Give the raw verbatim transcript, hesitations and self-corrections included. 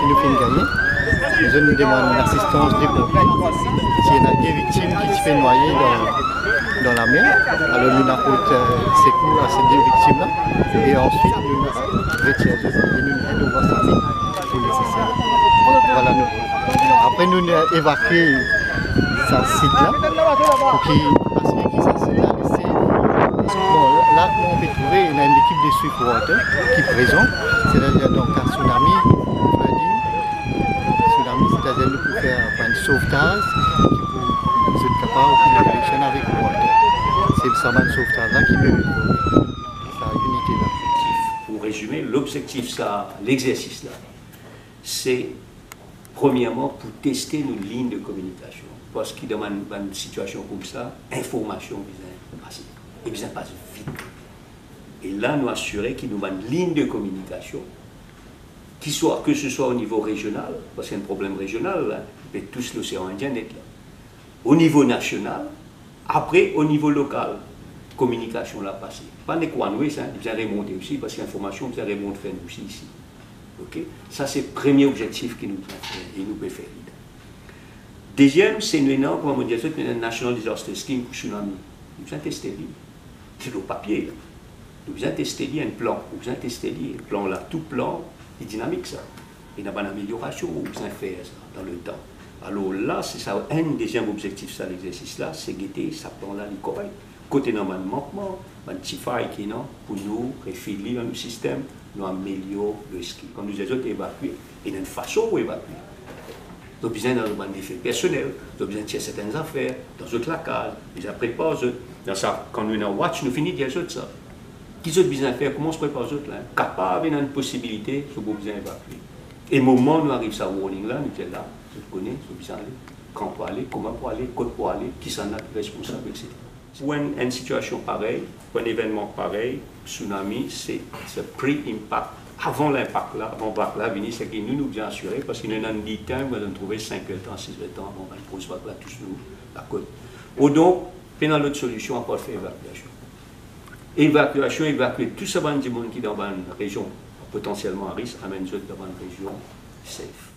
Ki nou finn gagne. Zot inn demann lasistans de ponpie. Ti ena de viktim ki ti pe nwaye dan, dan lamer. Alor, nou inn aport, euh, sekour a se de viktim la. E answit, nou inn retir zot e nou inn aid lor sa pou neseser. Vwala, nou Apre, nou, nou evakue sa sit la, pou ki, paski ki sa sit la, li safe. Bon, la, kouma ou pe trouve, ena enn lekip de Swift Water ki prezan, setadir dan ka tsunami, flooding, tsunami, setadir nou pou fer enn sovtaz, ki pou, zot kapav, ki nou fonksionn avek water. Se sa bann sovtaz la ki nou, sa inite la. Pou rezime, lobzektif sa, lexersis la, se, premierman, pou teste nou lign de kominikasion, paski dan bann, bann sitiasion koumsa, informasion bizin pase, li bizin pas vit. E la, nou asire ki nou bann lign de kominikasion, ki swa, ke se swa o nivo rezional, paski enn problem rezional la, li pe tous Losean Indien net la. O nivo nasional, apre, o nivo lokal, kominikasion la pase. Pa nek one way sa, li bizin remonte osi, paski informasion bizin remont fer nou osi isi. Ok? Sa se premie obzektif ki nou bizin fer e nou pe fer li. Deziem, se nou ena, kouma mo dir zot, nou ena National Disaster Scheme pou tsunami. Nou bizin teste li. Li lor papie la. Nou bizin teste li enn plan, nou bizin teste li enn plan la, tou plan, li dinamik sa. Ena bann ameliorasion ou bizin fer sa dan letan. Alor la, se sa enn deziem obzektif sa lexersis la, se gete sa plan la li korek. Kot ena bann mankman, bann ti fay ki ena, pou nou refil li dan nou sistem, nou amelior leski. Kan nou dir zot evakue, ena enn fason pou evakue. Zot bizin dan zot bann defe personel, zot bizin tir sertenn zafer dan zot lakaz, bizin prepar zot. Dan sa, kan nou ena watch, nou fini dir zot sa. Ki zot bizin fer, kouma zot prepar zot la, kapav ena enn posibilite, zot pou bizin evakue. E moman nou ariv sa warning la, nou dir la, zot kone, zot bizin ale, kan pou ale, kouma pou ale, kot pou ale, kisannla ki responsab, etsetera. Pou enn, enn sitiasion parey, pou enn evennman parey, tsunami, se, se pre-impact. Avan linpak la, avan vag la vini, seki nou, nou bizin asire, paski nou ena enn lead time, nou trouve sink er tan, sis er tan avan bann gro vag la tous nou lakot. Odonk, pena lot solision apar fer evakiasion. Evakiasion, evakue tou sa bann dimoun ki dan bann rezion potansielman a risk, amenn zot dan bann rezion safe.